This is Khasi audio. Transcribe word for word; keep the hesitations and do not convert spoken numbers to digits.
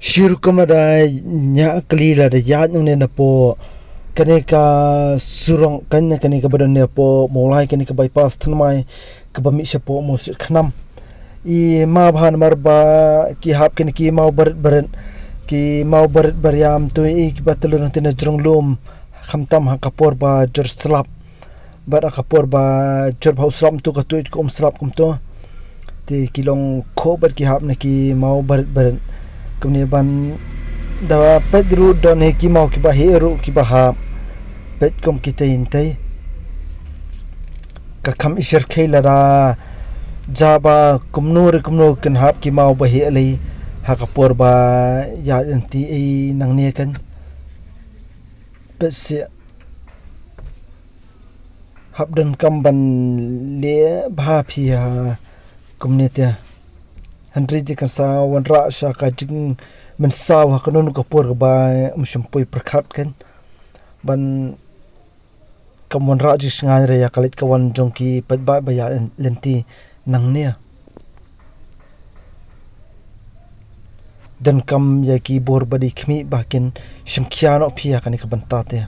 Shi rukom lada ñiah kali lada ïaid nangne napoh kane ka surok, kane, kane kaba don napoh Mawlai, kane ka bypass thymmai kaba mih shapoh Mawsiat Khnam. I ma bha namar ba ki hap kine ki maw barit barit, ki maw barit bariam tu i kiba tylli na tina jrong lum, khamtam ha ka por ba jur slap. Bad ha ka por ba jur ba u slap tu ka tu ka um slap kumtu. Te ki long khoh bad ki hap na ki maw barit barit. Kumne ban da peit ruh don hi ki maw kiba heh ruh kiba hap. Peit kum kitei intei. Ka kham i syrkhei lada ja ba kumno re kumno kin hap ki maw ba heh lei ha ka por ba ïaid lynti ei nangne kan. Peit seh. Hap donkam ban leh bha phi ha kumne te. Hynrei te kan sa wanrah sha ka jingmynsaw ha kano kano ka por kaba ym shym poi pyrkhat kan. Ban kam wanrah jingsngain re ïa ka leit ka wan jong ki paidbah ba ïaid lynti nangne. Donkam ïa ki bor ba dei khmih ba kin shim khia noh phi ha kane ka bynta te.